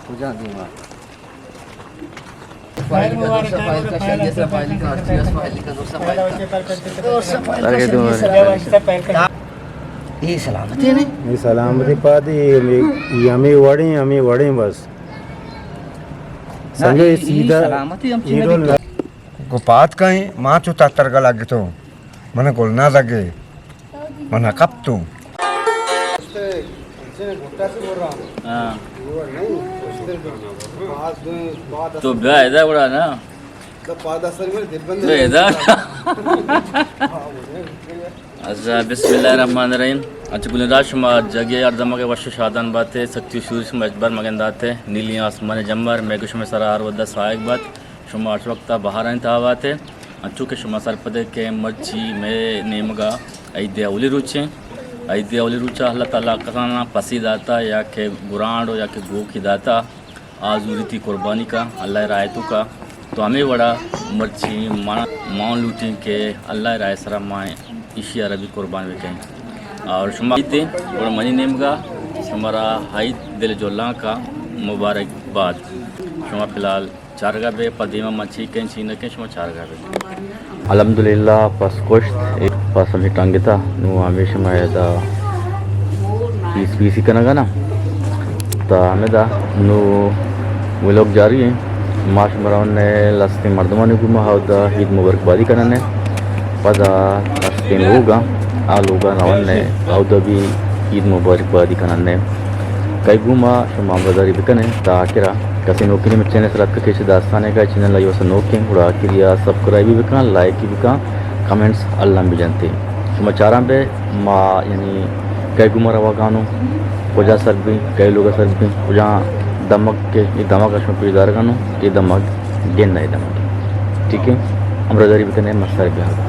کجا دیما؟ فائل کا دوسرا فائل کا شریعت را فائل کا آر ٹی ایس فائل کا دوسرا فائل کا۔ اے سلامتی نہیں؟ اے سلامتی پادی، اے ہمیں وڑیں، ہمیں وڑیں بس۔ سمجھے؟ سیدھا سلامتی ہم چیز کو پات کہیں، ماں چو تاتر کا لگ تو، من گل نہ لگے، من کپ تو۔ ہاں۔ تو بیا ادا گڑا نا۔ تو ادا۔ اچھا، بسم اللہ الرحمن الرحیم۔ اچھا، گلیں راج، شما جاگہ ہر دمگ وش و شادان باتے، سختی و شور شما ہچبر مگنداتے، نیلی آسمان جمبر، مئے گو شمئے سرا ہر وھدا ساہگ بات، شما ہر وقتا بہارانی تہا باتے۔ انچو کہ شما سرپدے کہ مرچی مئے نیمگا عید اولی روچیں۔ عید اولی روچا اللہ تعالی کسانا پسی داتا یا کہ گرانڈ یا کہ گوکی داتا۔ آ زوریتی قربانی کا اللہ ءِ راہ ءِ توکا۔ تو ہمے وڑا مرچی ما، ما لوٹیں کہ اللہ ءِ راہ ءِ سرا ما ایشی ءَ را بھی قربان بکنیں۔ اور شما ایتے گڑا منی نیمگا شمارا عید دل جولانک ءَ مبارک باد۔ شما فی الحال چارگا بے، پہ دیما ما چی کن چی نہ کن، شما چارگا بے۔ الحمدللہ، پس کشت، اے پس ہمے ٹنگتا، نوں ہمیش ما ادا پیس پیسی کنگا نا۔ تا ہمدا نوں ولوگ جاری ایں۔ ما شما رونے لستیں مردمانی گوما اودا عید مبارک بادی کننے۔ پدا لستیں لوگا، آ لوگا رونے اودا بھی عید مبارک بادی کننے۔ کئی گوما شما ہمراہداری بکنے تا آخرا۔ کسے نوکیں مئے چینل سرا اتکگ کہ چہ داستانے کا چینل ءَ ایوسا نوکیں، گڑا آخری ءَ سبسکرائب بھی بکن، لائک بھی بکن، کمنٹس الم بجنتے۔ شما چاران بے ما یعنی کئی گوما روگانوں، کجا سر بیں، کئی لوگا سر بیں، کجا دمگ کہ اے دمگ شما پیش دارگانوں، اے دمگ گند اے دمگ۔ ٹھیک ہے، ہمراہداری بکنے، مستر بیان۔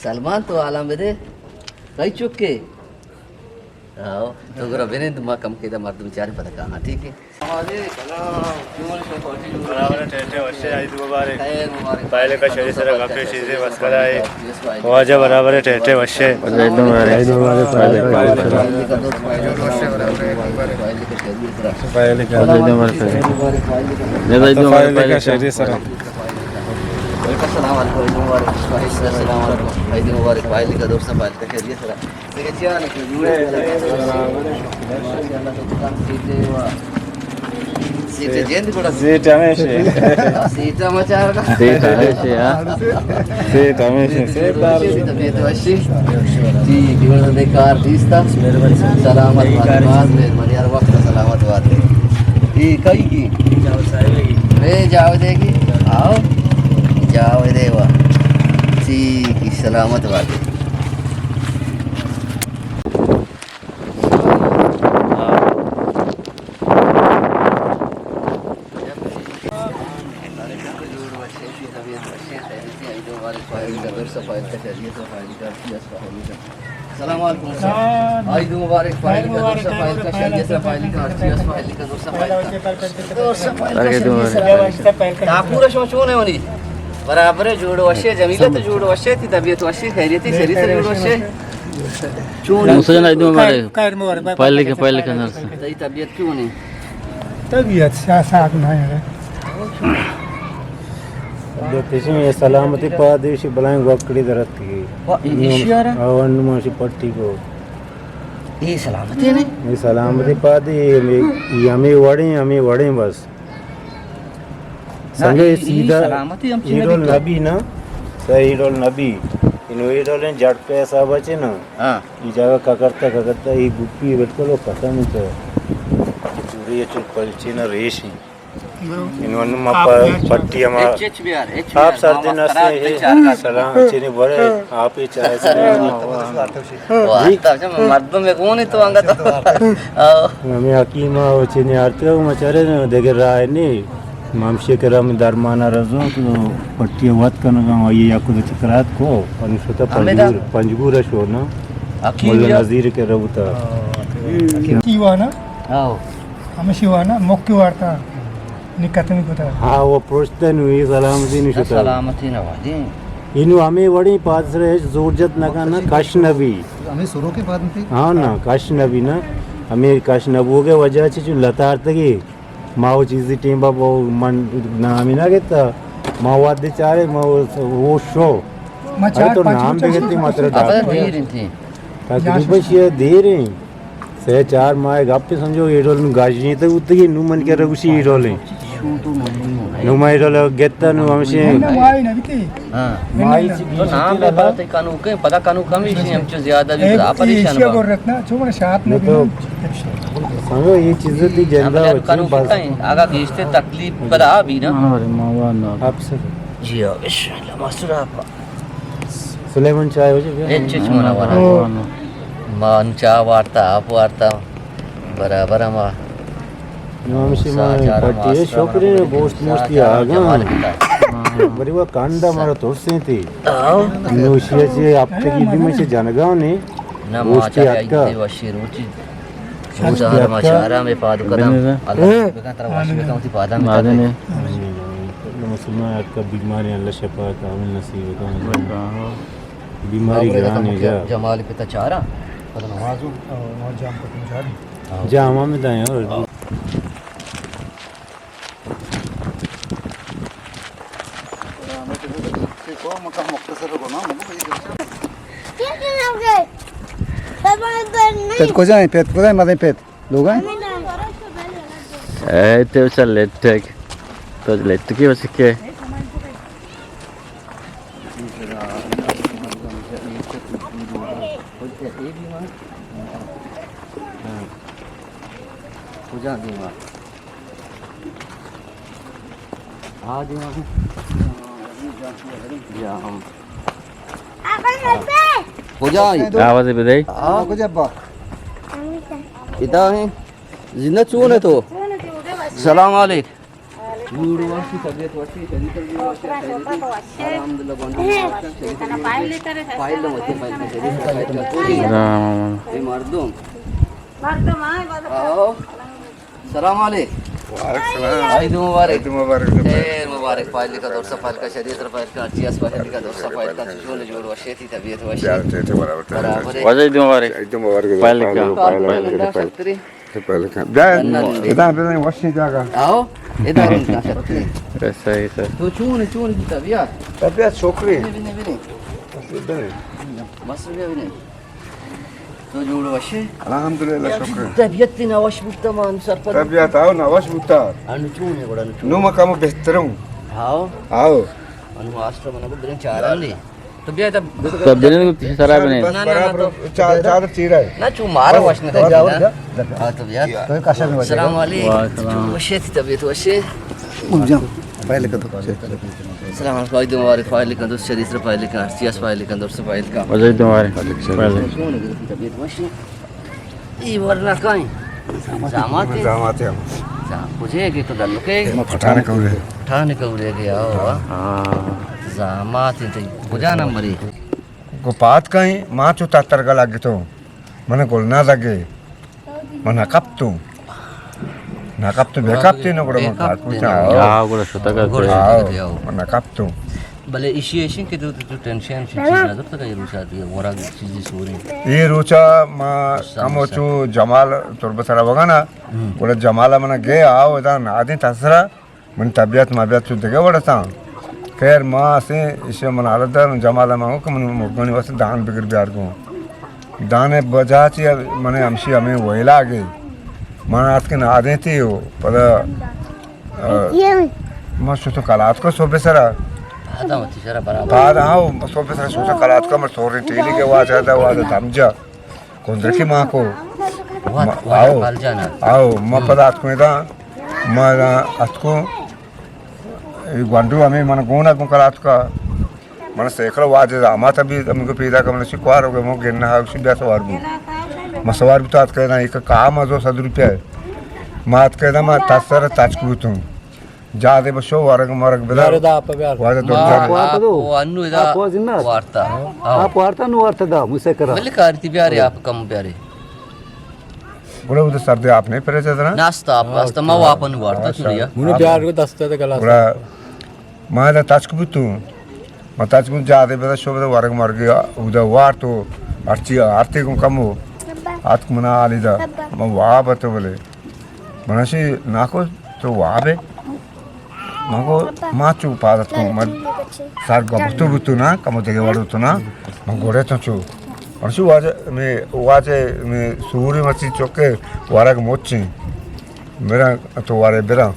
سلمان، تو حالاں بدے، کئی چکے؟ آؤ، تو گرا بنند، ما کم کے دا مردم چارے پتہ کہاں، ٹھیک ہے؟ برابر ٹیٹے وشے، عید مبارک۔ خیر مبارک۔ پہلے کا شری سرا گپے چیزیں بس کرائے۔ واجہ برابر ٹیٹے وشے۔ عید مبارک۔ عید مبارک۔ پہلے کا عید مبارک۔ عید مبارک۔ پہلے کا شری سرا۔ السلام علیکم، عید مبارک۔ السلام علیکم، عید مبارک۔ پہلے کا دوستاں، پہلے کا خیریت سرا۔ سیٹھ جند گڑا۔ سیٹھ ہمیش ایں۔ سیٹھ ہم چار دا۔ سیٹھ ہمیش ایں، ہاں۔ سیٹھ ہمیش ایں، سیٹھ دار۔ طبیعت وشی؟ ٹھیک، گڑا دے کار دیستا۔ سلامت بات، مہربانی، ہر وقت سلامت بات۔ اے کئی کی؟ اے جاویدے کی؟ آؤ۔ جاویدے وا۔ ٹھیک، سلامت بات۔ السلام علیکم۔ عید مبارک، فائل کا خیریت، فائل کا، فائل کا، فائل کا، فائل کا۔ پورا شما چون ہے ونی؟ برابر ہے، جوڑ وشے، جمیلہ تو جوڑ وشے، تی طبیعت وشے، خیریتی، شری سر جوڑ وشے۔ چون؟ موسی جان، عید مبارک۔ خیر مبارک۔ پہلے کے، پہلے کے نرس۔ تئی طبیعت کیوں نہیں؟ طبیعت سا-، ساک نہ ہے۔ دو پیشیں، اے سلامتی پاد ایشی بلائیں گوکڑی درت کی۔ وا، ای-، ایشی آرا؟ آو، انو ماشی پٹی کو۔ اے سلامتی نے؟ اے سلامتی پاد، اے، اے ہمیں وڑیں، ہمیں وڑیں بس۔ نہ، سمجھے، ای-، ای سیدھا سلامتی ہم چیز ایڈول نبی۔ نبی نا، سا ایڈول نبی۔ انو ایڈول جڑ پیسہ بچے نا۔ ہاں۔ ای جگہ کا کرتا، کا کرتا، ای گپی بالکل وہ ختم ہی تو۔ پوری چل پلچے نا ریش ہی۔ انو انو ما آپ پ-، پٹی ہما۔ اچ، اچ بیار، اچ آپ بیار، سر ما دن وقت خراب اسے ہے۔ سلام، چینی بڑے، آپ ہی چاہے سے۔ واہ، جی۔ تب جب مردم میں کون ہے تو انگا تو۔ آؤ۔ ہمیں حکیم آؤ چینی آرتے ہو، مچارے نا، دیگر راہ نہیں۔ مامشے کرا میں درمانا رزوں تو پٹی وات کنگا، یہ یا کدو چکرات کو، پنجگور، پنجگور شو نا۔ حکیم ملا جا۔ نذیر کے رہتا۔ ہاں۔ کی وانا؟ آؤ۔ ہمشی وانا، مکی وارتا۔ نی ختم کتا۔ ہاں، وہ پروشتہ نو، یہ سلامتی نو شتا۔ سلامتی نہ وادی۔ انو ہمیں وڑیں پاد سر ہچ زور جت نہ کنا، کش نہ بی۔ ہمیں سرو کے پاد تھی؟ ہاں نا، کش نہ بی نا۔ ہمیں کش نہ بوگے وجہ چی چو لتار تگی۔ ما وہ چیزی ٹیم با وہ من نامی نہ گتا۔ ما واد چارے، ما وہ، وہ شو۔ ما ارے چار تو پانچ نام بچہ بگتی شو ماتر تو ڈاکٹر۔ دیر تھی۔ تقریباً شی دیر ہیں۔ سے چار ماہ گپ سمجھو، ایڈول نو گاجی تے اتگی نو من کرا گوشی ایڈول ہیں۔ نو ما ایڈول گتا نو ہمشے۔ ہاں۔ مائی چی تو نام بے پتا تے کانو کے، پتا کانو کم ہی ہم چو زیادہ بھی اے، پتا، پریشان ایشیا با۔ گور رکھنا، چو من شات نہ تو سمجھو، یہ چیز تی جندا ہم بچے کانو بس۔ کتا ہے، آگا گیشتے تکلیف پدا بھی نا۔ ارے ماوا نا۔ آپ سے۔ جی ہاں، ان شاء اللہ، ماسٹر آپ۔ سلیمان چائے ہو جائے۔ اچ، اچ، منا ورا۔ او۔ ما انو چاہ وارتا، آپ وارتا، برابر ہما۔ نو ہمشی ما ساچارا پٹی ماسٹر شکر منا گوشت گوشتی آگا۔ جمال کتا۔ بری وہ کانڈا مارا ترسیں تھی۔ آؤ۔ نوشی چی ہفتے کی بھی مجھے جنگا نے۔ نہ، ما گوشتی چاہ آتکا۔ ایدے وشی روچی۔ چوزا ما چارا میں پاد کدم۔ بنظر۔ اللہ بکن ترا وشی بکن، وتی پادا میں بادے تپے۔ نے۔ مسلمان آتکا بیماری اللہ شفا کامل نصیب کن۔ بیماری گران ہے جا۔ جمال پتا چارا، پتا نمازو، نماز جام کو تم چارا۔ جام ہمیں دائیں اور۔ پت کجا ہیں؟ پت کجا ہیں؟ مزے پت لوگ ہیں؟ اے تو چل لیٹ ہے۔ تو لیٹ کی بس کے۔ کجا دیما؟ ہاں، دیما۔ جا ہم۔ کجا آئی؟ آواز بدے۔ ہاں، کجا با؟ ادا ہیں۔ زندہ چون ہے تو؟ سلام علیک۔ جوڑ واشی، طبیعت واشی، شریف جوڑ واشی، خیریت۔ الحمدللہ، بندو واشی، شریف۔ فائل لے کرے، فائل لے، فائل لے، شریف، فائل لے۔ اے مردم۔ مردم، ہاں، بابا۔ آؤ۔ سلام علیک۔ وعلیکم السلام۔ عید مبارک۔ عید مبارک۔ خیر مبارک، فائل لکھا، درست فائل کا، شریعت فائل کا، چیز فائل لکھا، درست فائل کا، چون جوڑ واشی، طبیعت واشی۔ برابر ہے۔ واجہ عید مبارک۔ عید مبارک۔ فائل لکھا۔ فائل لکھا۔ بیا، ادا بزن وشیں جاگہ۔ آؤ، ادا بزن شکری۔ صحیح، صحیح۔ تو چون، چون بوتا بیا۔ طبیعت شکری۔ بنے، بنے، بنے۔ بس بیا بنے۔ تو جوڑ وشے؟ الحمدللہ، شکر۔ طبیعت تی نوش بوتا مان سرپد۔ طبیعت آؤ نوش بوتا۔ انو چون ہے گڑا، انو چون؟ نو ما کم بہتر ہوں۔ آؤ۔ آؤ۔ انو ماسٹر منا کو برن چارن دی۔ تو بیا تا۔ تو بلند کو پیچھے سرا بنے۔ بس نہ، نہ، نہ، برابر تو چا-، چادر چیرا ہے۔ نہ، چو مارا وش نہ جاؤ، کرتی نا۔ جا، جا۔ ہاں، تو بیا۔ تو کاشا میں بچے۔ السلام علیکم۔ وعلیکم السلام۔ چو وشے تی طبیعت وشے؟ جا، پہلے کا تو۔ السلام علیکم۔ عید مبارک، فائل لکھن، دوست شریف سے فائل لکھن، ہر چیز فائل لکھن، دوست سے فائل لکھن۔ عید مبارک۔ فائل لکھن۔ طبیعت وشے؟ ای ورنا کائیں؟ زامات ہے؟ زامات ہے ہم۔ زام-، کجے کہ تو دلو کے؟ ما پٹھان کورے۔ پٹھان کورے کے، آؤ، آؤ۔ ہاں۔ زامات ہے تو کجا نمبر ہے؟ گو پات کائیں، ما چو تاتر گلا گتو۔ من گل نہ لگے۔ من کپتو۔ نہ کپتو، بے کپتے نہ گڑا من کار پوچھا۔ آؤ، گڑا شتا کرتے۔ آؤ، من کپتو۔ بلے ایشی ایشی کہ تو، تو ٹینشن چیز نہ تو تک روچا دی، ورا چیزی سوری۔ اے روچا ما کمو چو جمال تربت سرا وگانا، ہم۔ گڑا جمال منا گئے آؤ ادا نادیں تسرا، من طبیعت مبیعت چو دگہ وڑ اتاں۔ خیر، ما اسیں ایشی من حالت دار، جمال ما گو کہ من مرگانی واسطے دان بگر بیار گوں۔ دان بجا چی من ہمشی ہمیں ویلا گئی۔ من آتکن آدیں تھی ہو، پدا، آ، ما شتو کلات کو صبح سرا۔ آدم تی سرا برابر۔ بعد ہاں، صبح سرا شتو کلات کو، من سوری ٹیلی کے واجہ دا، واجہ دمجا۔ کندرکی ما کو۔ وات، ما، وات آؤ۔ پال جانا۔ آؤ، ما ہم۔ پدا اتکو دا، ما اتکو، اے گونڈو ہمیں من گونا گون کلات کا۔ من سیکل واجہ دا، ما تبھی ہمیں کو پیدا کا، من شی کوار ہو گئے، مو گننا ہے، اسی بیا سوار بو۔ ما سوار بو تو اتکو دا، ایک کام ازو صد روپیہ ہے۔ ما اتکو دا، ما تاسر تاچ کو بوتوں۔ جادے بشو ورگ مرگ بدار۔ بیار دا آپ بیار۔ وارد ما دکتر۔ آپ وارتا دو۔ او انو ادا آپ وارتا۔ وارتا۔ ہاں۔ آپ وارتا نو وارتا دا، مسے کرا۔ بلے کارتی بیارے آپ کم بیارے۔ گڑا اود سردے آپ نہیں پرے چدرا؟ ناستا آپ، ہاں، ناستا ما واپن وارتا ہاں، چڑیا۔ منو بیار کو دستا دے گلاس۔ گڑا ما دا تچک بوتو۔ ما تچک بوت جادے بدا شو بدا ورگ مرگ اودا وارتو۔ ہرچی آرتے گم کمو۔ آتک منا آلی دا۔ ما واب تو بلے۔ منشی ناکو تو وابے۔ من گو، ما چو پاد اتکوں، من سر گپتو بوتو نا، کمو دگہ وڑ بوتو نا، من گوڑے تو چو۔ ارشو واجہ، میں، واجہ، میں سوری مچی چوکے، ورگ موچیں۔ میرا تو وارے برا۔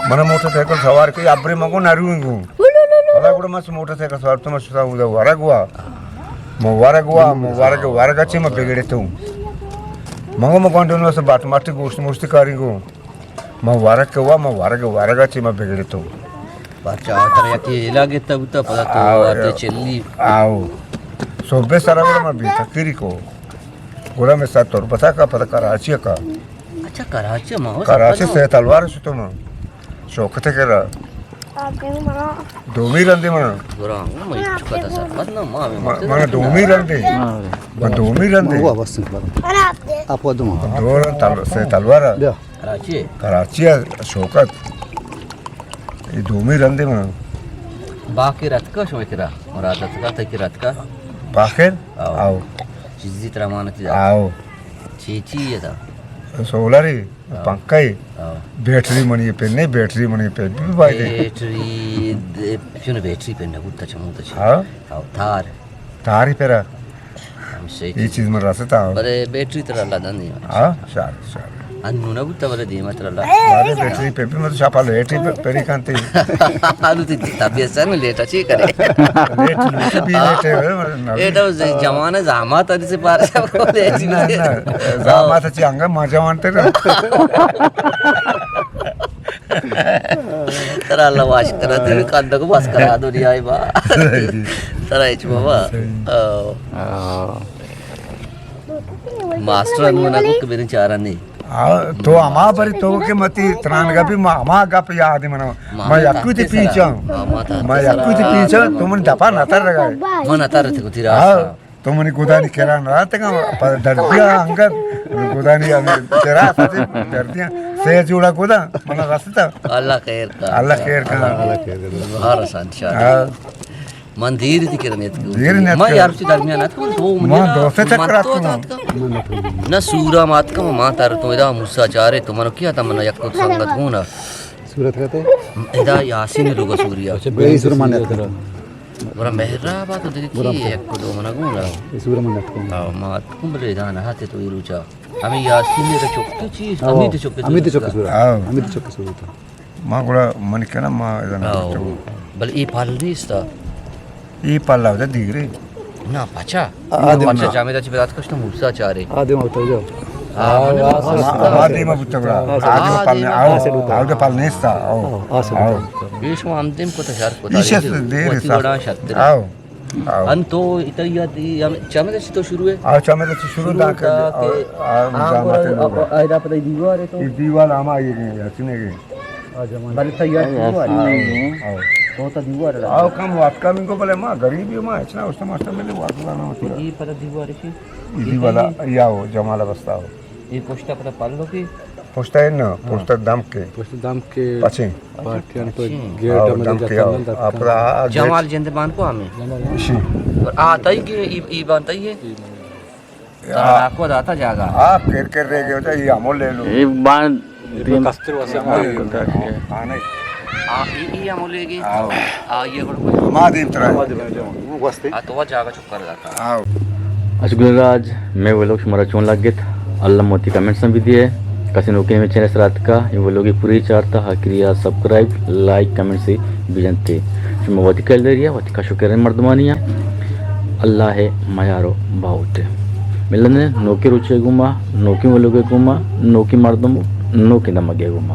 من موٹر سائیکل سوار کوئی ابری من گو نرویں گو۔ پدا گوڑا من موٹر سائیکل سوار تو من شتا ہوں ورگ وا۔ من ورگ وا، من ورگ، ورگ اچے من بگڑے تو۔ من گو من گونڈو نو سے باٹ ماٹی گوشت موشت کاری گو۔ ما ورگ وا، ما ورگ، ورگ چی ما بگڑتو۔ پرچا ترا یکی ایلا گتا بوتا، پدا تو آتے چلی۔ آو۔ صبح سرا گڑا ما بیتا کری کو۔ گڑا میں سا تربتا کا، پدا کراچی کا۔ اچھا، کراچی ما ہو کراچی سفر سے تلوار شتو ما۔ شوکت کرا۔ دومی رندے منا۔ گڑا ما چکا تا سر۔ بس نا ما، ما دومی رندے۔ ما دومی رندے۔ ہوا بس۔ آپ کو دو۔ دو رند تل-، سے تلوار۔ بیا۔ کراچی؟ کراچی ءَ شوکت۔ اے دومی رندے من۔ باقر اتکا شمئے کرا؟ مراد اتکا، تئی کرا اتکا؟ باقر؟ آؤ۔ آؤ۔ چیزی ترا مانتی دا؟ آؤ۔ چی چی ہے دا؟ سولر ہے، آؤ۔ پنکھا ہے۔ آؤ۔ بیٹری منی پہ نہیں، بیٹری منی پہ بھی بھائی دے۔ بیٹری دے، چون بیٹری پہ نہ بوتا چمو تو چی؟ ہاں۔ آؤ، تار۔ تاری پرا۔ ہمشے اے چیز۔ چیز من رستا۔ بلے بیٹری ترا اللہ دن دیما۔ ہاں، شار، شار۔ انو نہ بوتا بلے دیما ترا اللہ۔ بارے بیٹری پہ بھی مت شاپا لیٹی پہ، پری کانتی۔ آلو تی طبیعت سر میں لیٹا چی کرے؟ لیٹ، لیٹ بھی لیٹ ہے، نہ بھی۔ اے تو جوان زحمت ادی سے پار سب کو لیٹ۔ نہ، نہ، زحمت چی انگا ما جوان تے۔ ترا اللہ واش کرا، تئی کندگ بس کرا دنیا با۔ ترا ہچ بابا۔ صحیح۔ آ۔ آ۔ ماسٹر انو نہ کو کہ میرے چارا نہیں۔ آ، تو ہما بری تو کہ متی تران گپی ما، ہما گپ یاد ہے منا۔ ما یکو تی پیچا۔ ما یکو تی پیچا، تو من دپا نتر رگا۔ من نتر تے کو تیرا۔ تو منی گدانی کرا نہ آتگاں، پہ دردیاں انگت، گدانی ہمے کرا سچے دردیاں، سے جوڑا گدا، منا رستا۔ اللہ خیر کا۔ اللہ خیر کا۔ اللہ خیر کا۔ بہار حسن شاہ۔ ہاں۔ من دیر تھی کرا نیت کو۔ دیر نیت ما کو۔ یار چی درمیان ات کو، تو من ما دو سے چکر ات کو۔ نہ سورا مات کا، ما تر تو ادا موسی چارے تو منو کیا تھا، من یک کو سنگت کو نا۔ صورت کہتے؟ ادا یاسین لوگا سوریا۔ اچھا، بے سور مانت۔ گڑا مہراب ءَ تو دگہ کی یک دو منا گون ءَ۔ اے سور من اتکوں۔ آ، ما اتکوں بلے ادا نہ آتے تو اے روچا۔ ہمیں یاسین ءِ چک تو چیز، ہمیں تو چک تو ہمیں تو چک سور۔ ہاں۔ ہمیں تو چک سور تو۔ ما گڑا من کنا ما ادا نہ اتکوں۔ بل اے پل نیستا۔ اے پل آ دیگرے۔ نہ پچا۔ آ، آ، پچا جامعہ چی بدات کشت موسی چارے۔ آ، دیما بوتگ۔ آ، آ، آ، آ، دیما بوتگ۔ آ، آ، دیما پل نے، آؤ، آ، آؤ، دے پل نیستا، آؤ۔ آ، آ، آؤ۔ بیش ما ہم دیم کو تشار کو ایش تاریخ دیر وتی سا۔ وڑا شرط۔ آؤ، آؤ۔ ان تو اتیا دی، ہم چمے دشی تو شروع ہے؟ آؤ، چمے دشی شروع شروع دا کہ، دا کہ آؤ، آؤ، آؤ، جامعہ تے لوگ۔ آؤ، آؤ، آئیدا پتہ دیوار ہے تو؟ یہ دیوار ہم آئی گئے، یقین ہے کہ۔ بلے تئی یار دیوار۔ آؤ، آؤ۔ تو تا دیوار۔ آؤ، کم وقت کم کو بلے ما غریب ما اچنا اس ماسٹر ملے وقت لانا ہوتی ہے۔ یہ پر دیوار کی؟ یہ دیوار یا ہو، جمال بستا ہو۔ یہ پشتا پر پلو کی؟ پشتا ہے نا، ہاں۔ پشتا دم کے۔ پشتا دم کے۔ پچے۔ پارٹیاں تو پچے۔ گیٹ آؤ، میں دم کے آؤ۔ اپرا آ گیٹ۔ جمال جند بان کو ہمیں۔ شی۔ اور آ تئی کی، ای، ای بان تئی ہے؟ ترا کو داتا جاگا۔ آ، کر کر رہ گئے ہوتا، یہ ہمو لے لو۔ یہ بان یہ دیم کستر واسطے ہمو لے لو۔ ہاں، نہیں۔ آ، ای، ای ہم لے گی۔ آؤ۔ آ، یہ گڑ کوئی۔ ما دیم ترا۔ ما دیم ترا۔ آ، تو جاگہ چکر داتا۔ آؤ۔ اچ گل راج، میں ولوگ شمارا چون لگت؟ اللہ موتی کمنٹس بھی دیے۔ کسی نوکے میں چینل سرات کا، یہ ولوگ پوری چارتا، ہاکریا سبسکرائب، لائک، کمنٹ سے بجنتے۔ شما وتی کل دریا، وتی کشو کرن مردمانی ہیں۔ اللہ ہے میارو باوتے۔ ملنے نوکے روچے گوما، نوکے ولوگے گوما، نوکے مردم، نوکے دمگے گوما۔